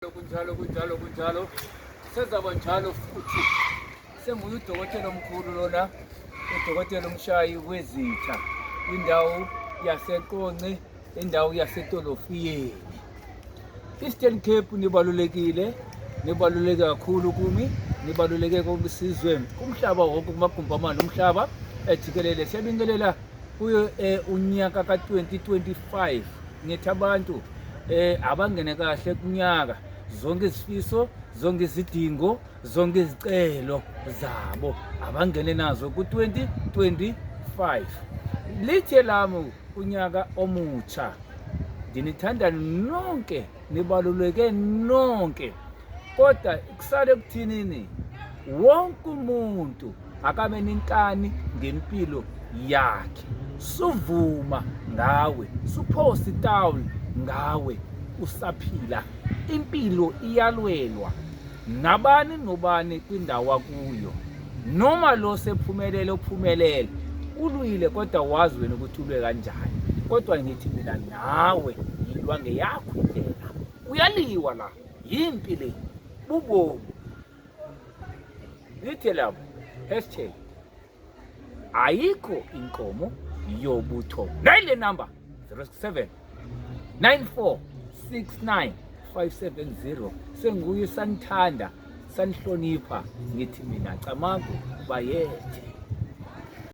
Kunjalo, kunjalo, kunjalo, sezaba njalo futhi. Senguye udokotela omkhulu lona, udokotela umshayi wezitha kwindawo yaseQonce, indawo yaseTolofiyeni. Eastern Cape nibalulekile, nibaluleke kakhulu kumi, nibaluleke kwisizwe, kumhlaba wonke, kumagumbi amane omhlaba ejikelele. Siyabingelela kuyo unyaka ka-2025. Ngithi abantu abangene kahle kunyaka, zonke izifiso, zonke izidingo, zonke izicelo zabo abangene nazo ku-2025. Lithe lami unyaka omutsha, ndinithanda nonke, nibaluleke nonke, kodwa kusale kuthinini, wonke umuntu akabe nenkani ngempilo yakhe. Suvuma ngawe, suphosa itawuli ngawe usaphila. Impilo iyalwelwa nabani nobani kwindawo akuyo, noma lo sephumelele uphumelele, ulwile, kodwa wazi wena ukuthi ulwe kanjani. Kodwa ngithi mina nawe yilwa ngeyakho indlela, uyaliwa la, yimpi le, bubomi. Lithe labo hashtag ayikho inkomo yobutho. Nayile number 07 94 69 570. Senguye, sanithanda, sanihlonipha. Ngithi mina camagu, bayethe.